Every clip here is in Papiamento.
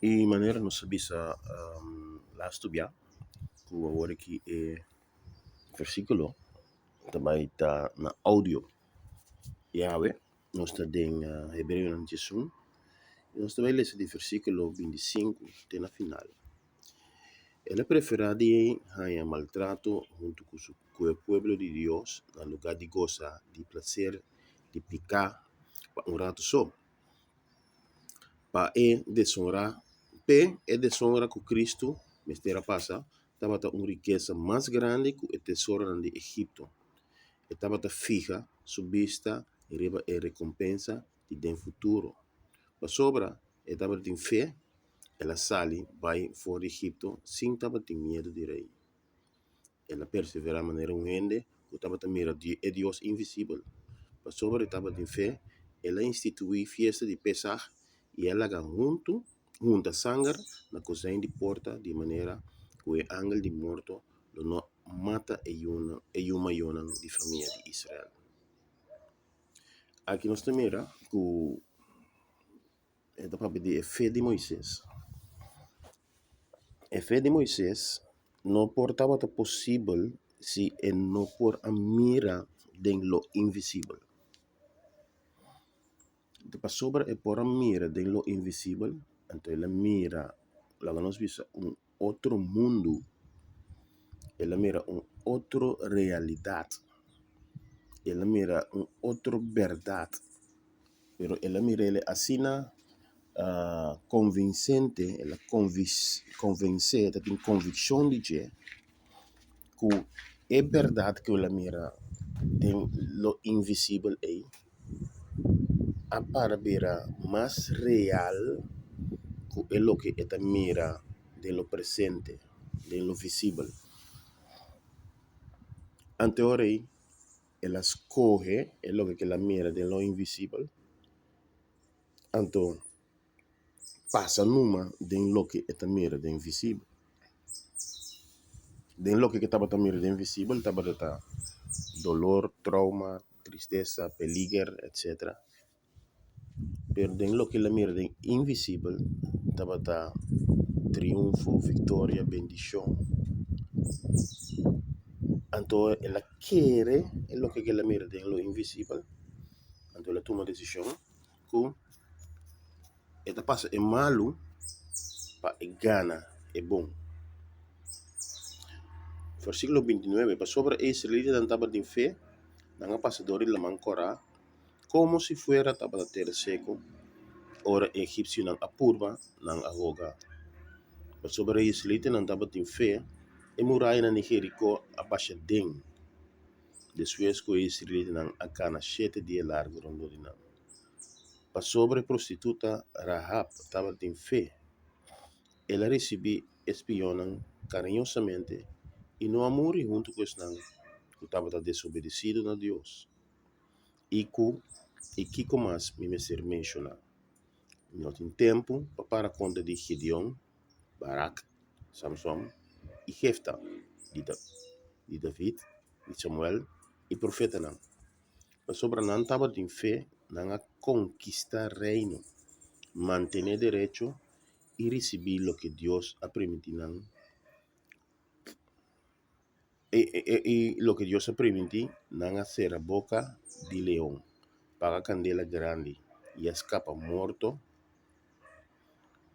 I manera nos a bisa lastu bia ku awor aki e versíkulo ta bai ta na audio. I awe nos ta den Hebreonan diesun i nos ta bai lesa di versíkulo 25 te na final. El a preferá di haña maltrato huntu ku su ku e pueblo di Dios na lugá di gosa di plaser di piká pa un ratu so. Pa e desonra, p'e e desonra ku Kristu mester a pasa tabata un rikesa mas grandi ku e tesoronan di Egipto. E tabata fiha su bista riba e rekompensa di den futuro. Pasobra e tabatin fe, el a sali bai for di Egipto sin tabatin miedu di rei. El a perseverá manera un hende ku tabata mira e Dios invisibel. Pasobra e tabatin fe, el a instituí fiesta di Pesaj i a laga huntu hunta sanger na kozein di porta di manera ku e angel di morto lo no mata e yunan e yu mayornan di famia di Israel. Aki nos ta mira ku e ta papia di e fe di Moises. E fe di Moises no por tabata posibel si e no por a mira den lo invisibel. Pasobra e por a mira den lo invisibel, anto el a mira, laga nos bisa, un otro mundu, el a mira un otro realidat, el a mira un otro bèrdat. Pero el a mira el asina konvinsente, el a konvensé, e ta tin konvikshon di dje ku e bèrdat ku el a mira den lo invisibel ei a para bira mas real ku e loke e ta mira den lo presente, den lo visibel. Ante ora ei. El a skohe e loke ku el a mira den lo invisibel, anto pasa numa den loke e ta mira den visibel. Den loke ku e tabata mira den visibel tabata ta dolor, trouma, tristesa, peliger, etsetera. Pero den loke el a mira den invisibel tabata triunfo, viktoria, bendishon. Anto el a kere e loke ku el a mira den lo invisibel, anto el a tuma desishon ku e ta pasa e malu pa e gana e bon. Versíkulo 29, Pasobra e israelitanan tabatin fe, nan a pasa dor di Laman Kòrá. Komo si fuera tabata tera seku, ora e egipsionan a purba, nan a hoga. Pasobra e israelitanan tabatin fe, e murayanan di Jerikó a basha den, despues ku e israelitanan a kana shete dia largu rondó di nan. Pasobra e prostituta Rahab tabatin fe, el a risibí e spionnan kariñosamente i no a muri huntu ku esnan ku tabata desobedesidu na Dios. I ku i kiko mas mi mester menshoná? Mi no tin tempu pa para konta di Gideon, Barak, Samson i Jefta, di di David, di Samuel i profetanan. Pasobra nan tabatin fe, nan a konkistá reino, mantené derecho i risibí loke Dios a primintí nan. I loke Dios a primintí, nan a sera boka di leon, paga kandela grandi i a skapa morto,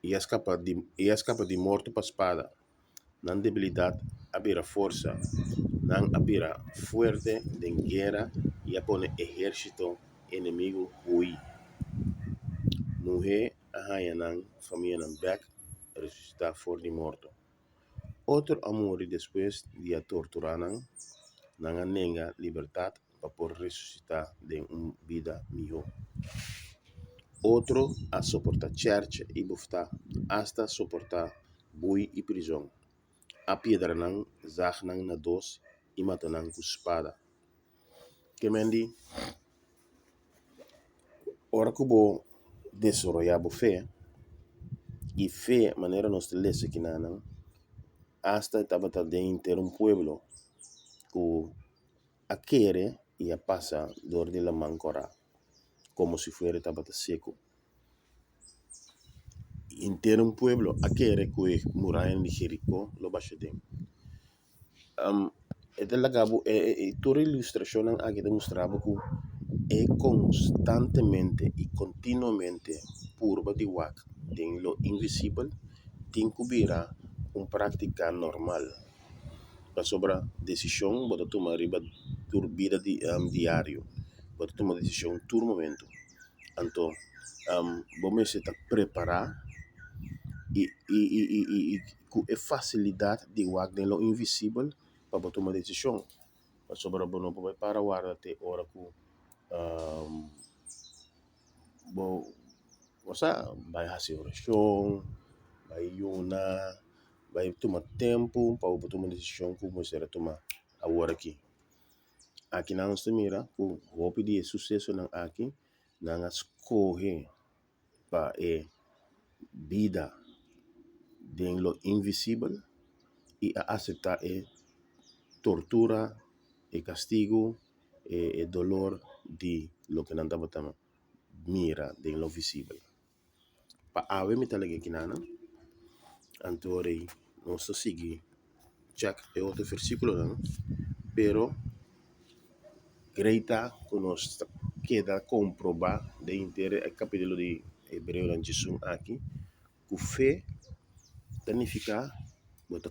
i a skapa di, i a skapa di morto pa spada. Nan debilidat a bira forsa, nan a bira fuerte den guera i a pone ehérsito enemigu hui. Muhé a haña nan famianan bèk resusitá for di morto. Otro a muri despues di a torturá nan, nan a nenga libertat pa por resusitá den un bida mihó. Otro a soportá chèrchè i buftá, asta soportá bui i prizòn. A piedra nan, zag nan na dos i mata nan ku spada. Ke men di, Ora ku bo desaroyá bo fe, i fe manera nos ta lesa kinanan, asta e tabata den henter un pueblo ku a kere i a pasa dor di Laman Kòrá komo si fuera e tabata seku. Henter un pueblo a kere ku e murayanan di Jerikó lo basha den. E ta laga bo e tur e ilustrashonnan aki ta mustra bo ku e konstantemente i kontinuamente purba di wak den lo invisibel tin ku bira un práktika normal pasobra desishon bo ta tuma riba tur bida diario bo ta tuma desishon tur momento. Anto bo mester ta prepará i i ku e fasilidat di wak den lo invisibel pa bo tuma desishon. Pasobra bo no por bai para warda te ora ku bo bo sa bai hasi orashon, bai yuna, bai tuma tempu pa bo por tuma desishon ku mester a tuma awor aki. Akinan nos ta mira ku hopi di e susesonan aki nan a skohe pa e bida den lo invisibel i a aseptá e tortura, e kastigu, e dolor di loke nan tabata mira den lo visibel. Pa awe mi ta lege kinanan, anto rei nos ta sigui chèk e otro versíkulonan, pero grei ta ku nos ta keda komprobá den henter e kapítulo di Hebreonan djesun aki ku fe ta nifiká bo ta.